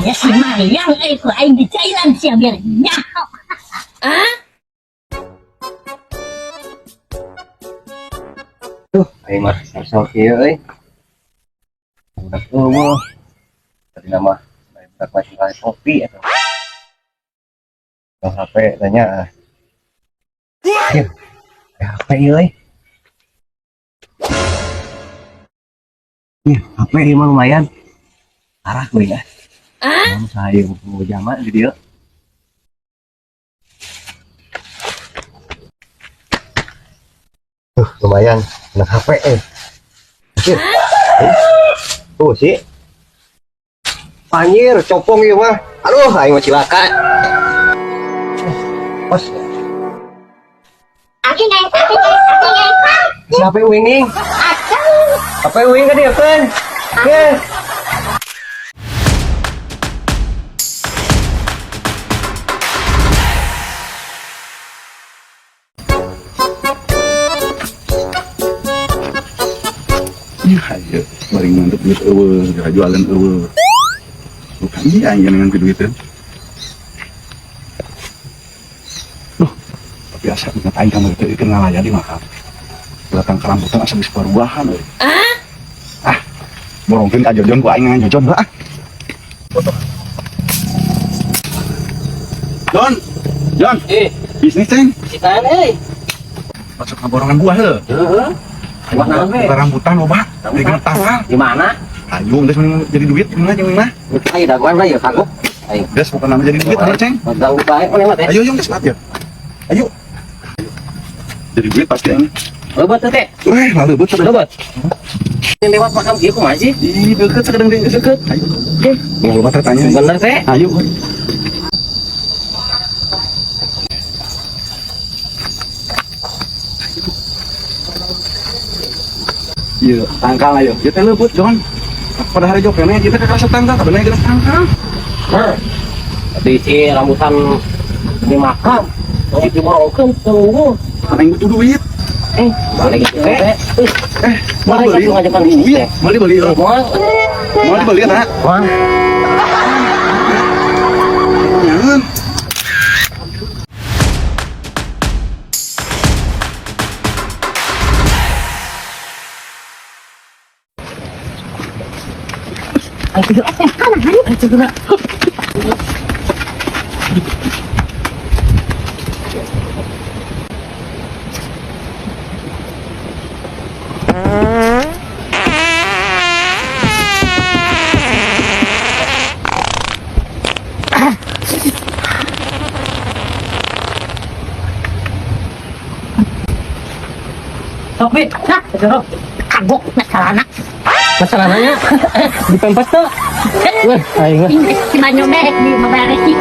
Aya si Mariang euy ku aing dicailan sia biar nyaho. Tuh, aing mah sosok kieu euy. Budak eueuh. Tadi nama budak masih kali kopi atau Bang HP tanya ah. Iya, HP ieu euy. Iya, HP ieu mah lumayan. Arah gue ya. Ah? Saya mau jama di dieu. Tuh, lumayan. Anak HP eh. Tuh sih. Anjir, copong ieu mah. Aduh, aing mah cilaka. Pas. Si HP uing nih. HP uing ka dieu kan. Ye. Ya, ayo, paling mantep duit eueuh, geura jualan eueuh. Bukan iya aing dengan duit. Duh, tapi asa ingat aing kamari teh keur ngalaya di makam. Belakang karambutan asa geus baruahan euy. Ah, borongkeun ka Jojon ku aing ngan Jojon heeh ah. Jon, Jon, bisnis ceng. Sitaan euy. Masuk ka borongan buah heuh. Heeh. Buah naon we? Buah rambutan loba, di genep tangkal. Di mana? Ayo, geus mending jadi duit gimana jeung mah. Ayo dagoan lah ya kagok. Ayo. Geus bukan nama jadi duit ayo ceng. Ganggu bae mana mah teh. Ayo yung geus ya. Ayo. Jadi duit pasti ini. Lebat teh. Weh, lalu betul. Lebat. Yang lewat makam kieu kumaha sih? Ih, deket sekedang deui deket. Ayo. Oke. Mau loba tanya. Bener teh. Ayo. Iya, tangkal ayo. Ya teh leupeut, Jon. Pada hari jokene kita ke kerasa tangkal, kabeuna geus tangkal. Hah. Di si rambutan di makam. Oh, diborongkeun tunggu. Mana yang butuh duit? Balik gitu teh. Mau Balik dibeli? atuh ngajakan bisnis Duit. teh. Mau dibeli? Moal. Mau dibeli tak? Moal. Jangan. Ayo ayo ayo. Sok Bi. Hah, kagok masalahna. Masalahnya dipempes tuh. Wah, aing mah. Si Banyo meh di mabaresi.